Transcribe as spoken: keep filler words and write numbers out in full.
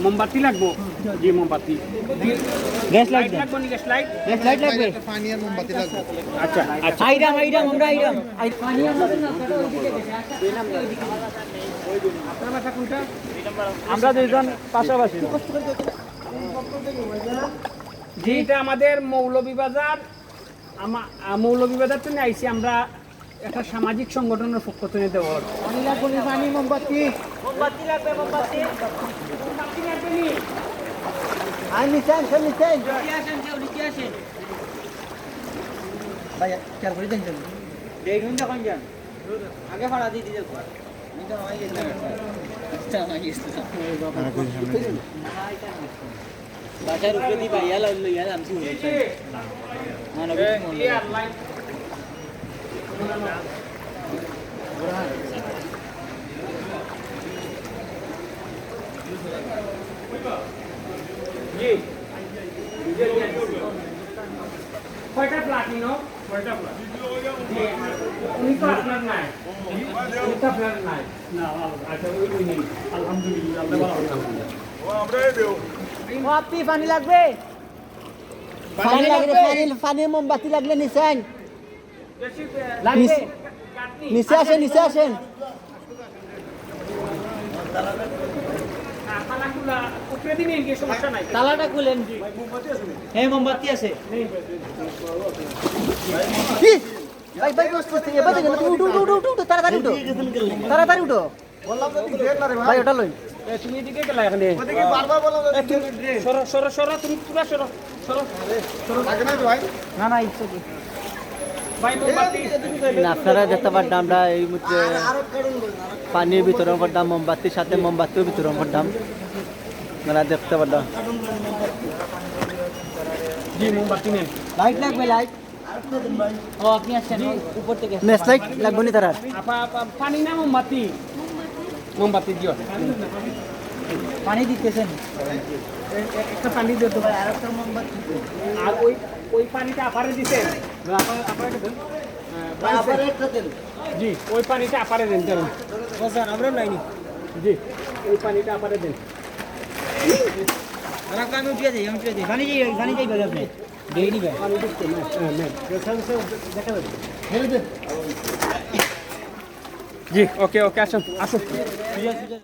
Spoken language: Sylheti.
মোমবাতি লাগবো? জি, মোমবাতি। গ্যাস লাইট লাগবো নি? Gas light? গ্যাস লাইট লাগবে। একটা পানি আর মোমবাতি লাগবে। আচ্ছা, আচ্ছা। আইরাম, আইরাম, আমরা আইরাম। আই-, পানি আমরা তো না, ওটা ওইদিকে গেছে। আচ্ছা, ওইদিকে গেছে। আপনার বাসা কোনটা? আমরা দুইজন পাশাপাশি। জি, এটা আমাদের মৌলভীবাজার। আমা-, আ, মৌলভীবাজার থেকে আইছি আমরা একটা সামাজিক সংগঠনের পক্ষ থেকে দেওয়ার। পানি লাগবো নি? পানি, মোমবাতি। মোমবাতি লাগবে, মোমবাতি। মোমবাতি লাগবে নি? আর নিচে আন, সব নিচে আন। নিচে আসেন, কেউ নিচে আসেন। ভাই, খেয়াল করে দেন, চলুন। দেখুন যখন যান। আগে ভাড়া দিয়ে দিতে হবে। আমি তো আমায় গেছিলাম। আচ্ছা, আমায় গেছিলাম। বাসার উপরে দিয়ে ভাইয়া লাল লইয়া লামছি। মানবিক মূল্য। জি। কয়টা প্লাটিনো? কয়টা প্লাটিনো? জি। উনি তো আপনার নাই। উনি তো আপনার নাই। না, আচ্ছা, ওই, ওই নেই। আলহামদুলিল্লাহ, আল্লাহ ভালো রাখুন। ও, আপনি পানি লাগবে? পানি পানি লাগবে, লাগবে? পানি, পানি, মোমবাতি লাগলে নিচে আন। লাগবে। নিচ-, নিচে আসেন, নিচে আসেন। তালাটা খুলেন। হ্যাঁ, মোমবাতি আছে। কি? ভাই, ভাই, বস, বস, এবার দেখেন, উঠো, উঠো, উঠো, উঠো, উঠো, তাড়াতাড়ি উঠো। তাড়াতাড়ি উঠো। বললাম তো তুই ড্রেন না রে ভাই। ভাই, ওটা লই। এ, তুমি এদিকে গেলা এখানে। ওদিকে বারবার বললাম তো এ, তুমি ড্রেন। সরো, সরো, সরো, তুমি পুরা সরো, সরো, সরো। লাগে না তো ভাই? না, না, ইটস ওকে। ভাই, মোমবাতি। না, আপনারা দেখতে পারতাম আমরা এই মুহূর্তে পানি বিতরণ করতাম, মোমবাতির সাথে মোমবাতিও বিতরণ করতাম। আপনারা দেখতে পারতাম। জি, মোমবাতি নেন। লাইট লাগবে, লাইট। ও, আপনি আসছেন, ও, উপর থেকে আসছেন। ম্যাচ লাইট লাগবো নি তারার? আপা, আপা, পানি না মোমবাতি? মোমবাতি দিও। পানি দিতেছেন? এ-, এ-, একটা পানি দিও তো ভাই, আর একটা মোমবাতি দিও। আর ওই, ওই পানিটা আপারে দিছেন? না, আপারে, আপারে একটা দেন। হ্যাঁ, ভাই, আপারে একটা দেন। জি, ওই পানিটা আপারে দেন, দেন। ও স্যার, আমরা নাইনি। জি, ওই পানিটা আপারে দেন। আর একটা আমি উঠিয়ে দিই, আমি উঠিয়ে দিই। পানি যাই, পানি যাই বলে আপনি। দেইনি ভাই। জি, ওকে, ওকে, আসুন, আসুন।